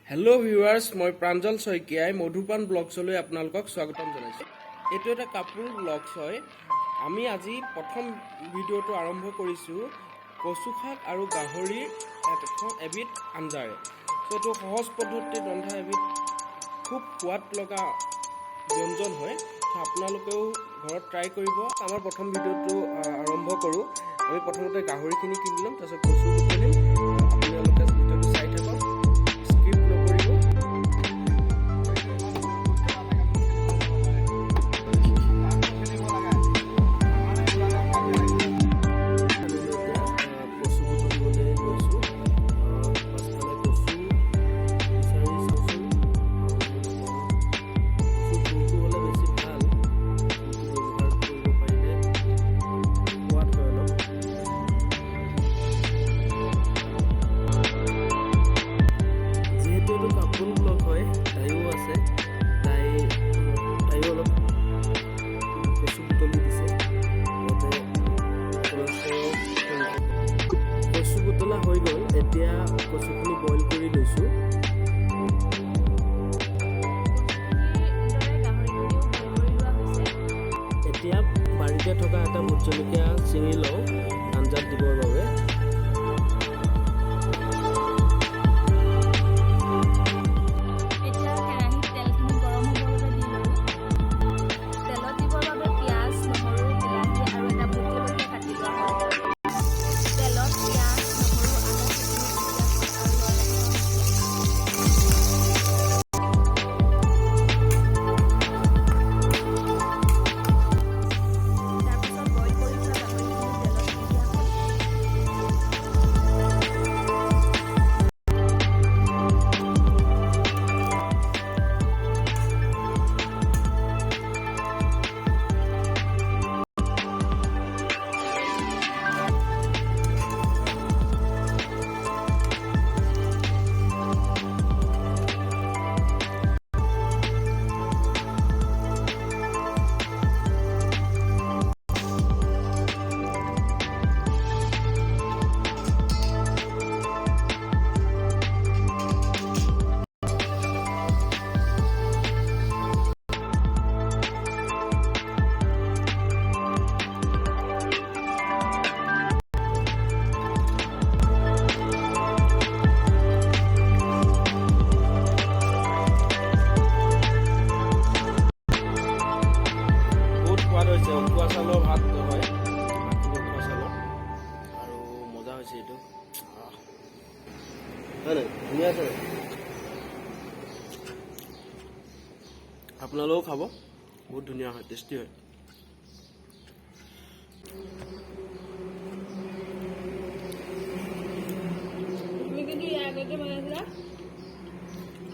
Hello' viewers, মই প্ৰাঞ্জল শইকীয়াই মধুপান ব্লগছলৈ আপোনালোকক স্বাগতম জনাইছোঁ। এইটো এটা কাপোল ব্লগছ হয়। আমি আজি প্ৰথম ভিডিঅ'টো আৰম্ভ কৰিছোঁ কচু শাক আৰু গাহৰিৰ এবিধ আঞ্জাৰে। চ' এইটো সহজ পদ্ধতিত ৰন্ধা এবিধ খুব সোৱাদ লগা ব্যঞ্জন হয়। চ' আপোনালোকেও ঘৰত ট্ৰাই কৰিব। আমাৰ প্ৰথম ভিডিঅ'টো আৰম্ভ কৰোঁ। আমি প্ৰথমতে গাহৰিখিনি কিনি ল'ম, তাৰপিছত কচু বুটলিম। আপোনালোকে ভিডিঅ'টো চাই থাকক, স্কিপ নকৰিব। আমি এতিয়া কচু বুটলিবলৈ গৈছোঁ। পাছফালে কচু বিচাৰি চাওঁচোন পাওঁ নে নাপাওঁ। কচু থোৰটো হ'লে বেছি ভাল। থোৰটো ব্যৱহাৰ কৰিব পাৰিলে সোৱাদ হয় অলপ। যিহেতু এইটো কাপোল ব্লগ হয়, তাইও আছে। তাইও অলপ কচু বুটলি দিছে যাতে আপোনালোকেও কৰিব। কচু বুটলা হৈ গ'ল। এতিয়া কচুখিনি বইল কৰি লৈছোঁ। কচুখিনিৰ দৰে গাহৰিখিনিও বইল কৰি লোৱা হৈছে। এতিয়া বাৰীতে থকা এটা ভোট জলকীয়া ছিঙি লওঁ আঞ্জাত দিবৰ বাবে। এতিয়া কেৰাহীত তেলখিনি গৰম হ'বৰ বাবে দি ল'লোঁ। তেলত দিবৰ বাবে পিঁয়াজ, নহৰু, বিলাহী আৰু এটা ভোট জলকীয়া কাটি লোৱা হ'ল। তেলত পিঁয়াজ, নহৰু, আদা সেইখিনি দি দিয়া হ'ল আৰু লৰাই থকা হৈছে। তাৰপিছত বইল কৰি থোৱা গাহৰিখিনি তেলত দি দিয়া হ'ল। বহুত সোৱাদ হৈছে। উখোৱা চাউলৰ ভাত হয়, ভাতখিনি উখোৱা চাউলৰ আৰু মজা হৈছে এইটো। আহ। হয় নাই? ধুনীয়া আছে নাই? আপোনালোকেও খাব, বহুত ধুনীয়া হয়, টেষ্টি হয়। তুমি কিন্তু ইয়াৰ আগতে বনাইছিলা।